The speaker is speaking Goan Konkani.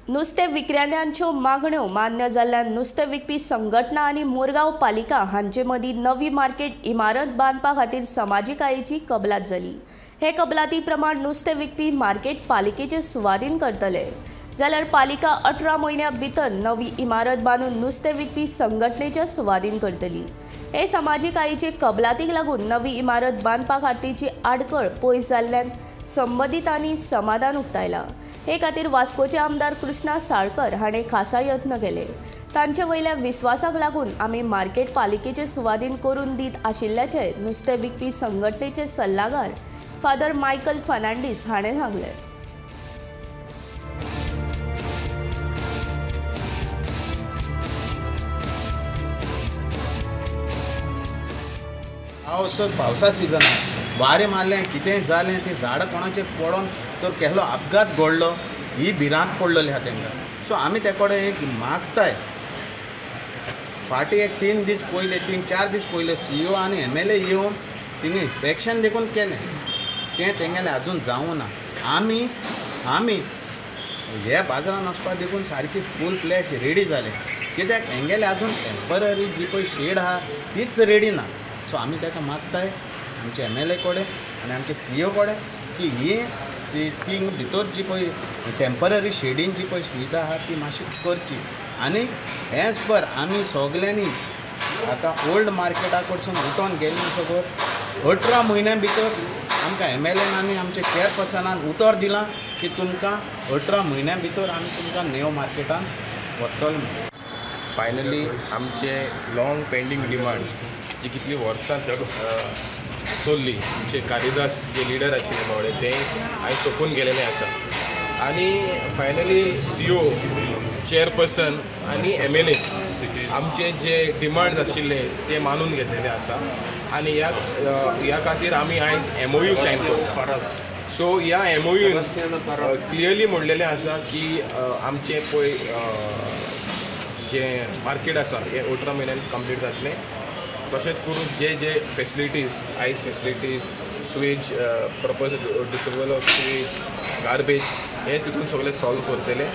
नुस्तें विक्रेत्यांच्यो मागण्यो मान्य जाल्ल्यान नुस्तें विकपी संघटना आनी मुरगांव पालिका हांचे मदीं नवी मार्केट इमारत बांदपा खातीर समाजीकायेची कबलात जाली. हे कबलाती प्रमाण नुस्तें विकपी मार्केट पालिकेचे सुवादीन करतले, जाल्यार पालिका 18 म्हयन्यां भितर नवी इमारत बांदून नुस्तें विकपी संघटनेच्या सुवादीन करतली. हे समाजीकायेचे कबलातीक लागून नवी इमारत बांदपा खातीरची आडखळ पयस जाल्ल्यान संबंदितांनी समाधान उक्तायलां. हे खातीर वास्कोचे आमदार कृष्णा साळकर हाणें खासा यत्न केले. तांचे वयल्या विस्वासाक लागून आमी मार्केट पालिकेचे सुवादीन करून दीत आशिल्ल्याचें नुस्तें विकपी संघटनेचे सल्लागार फादर मायकल फर्नांडीस हाणें सांगलें. पावस पावसा सिजन आहा, वारें मारलें कितें जालें ती झाडां कोणाचेर पडोन तर केल्लो अपघात घडलो ही भिरांत पडलेली आहा तेंकां. सो आमी ते कडेन एक मागताय, फाटीं एक 3 दीस पयले 3-4 दीस पयले सीईओ आनी MLA येवन तिंगा इन्स्पेक्शन देखून केलें, तें तेंगेलें आजून जावूं ना. आमी आमी हे बाजारान वचपा देखून सारकी फूल फ्लॅश रेडी जाले, कित्याक हेंगेलें आजून टेम्पररी जी पळय शेड आहा तीच रेडी ना. सो आमी ताका मागताय आमचे MLA कडेन आनी आमचे सीईओ कडेन की ही जी ती भितर जी पळय टेम्पररी शेडीन जी पळय सुविधा आहा ती मातशी करची. आनी एज पर आमी सगल्यांनी आतां ओल्ड मार्केटा कडसून उठोन गेली सगळो 18 म्हयन्या भितर आमकां MLA आनी आमचे चेअरपर्सनान उतर दिलां की तुमकां 18 म्हयन्या भितर आमी तुमकां नेव मार्केटान व्हरतले. फायनली आमचे लाँग पेंडींग डिमांड जी कितली वर्सां चल्ली, आमचे कारिदास जे लिडर आशिल्ले बावडे ते आयज सोंपून गेलेले आसा. आनी फायनली सीईओ, चेअरपर्सन आनी MLA आमचे जे डिमांड्स आशिल्ले ते मानून घेतलेले आसा. आनी ह्या खातीर आमी आयज MOU sign करता. सो ह्या MOU clearly म्हणलेलें आसा की आमचें पळय जें मार्केट आसा हें 18 म्हयन्यान कंप्लीट जातलें. तशेंच करून जे जे फॅसिलिटीज, आयज facilities, sewage, proper disposal of sewage, garbage हें तितून सगळें सॉल्व करतले.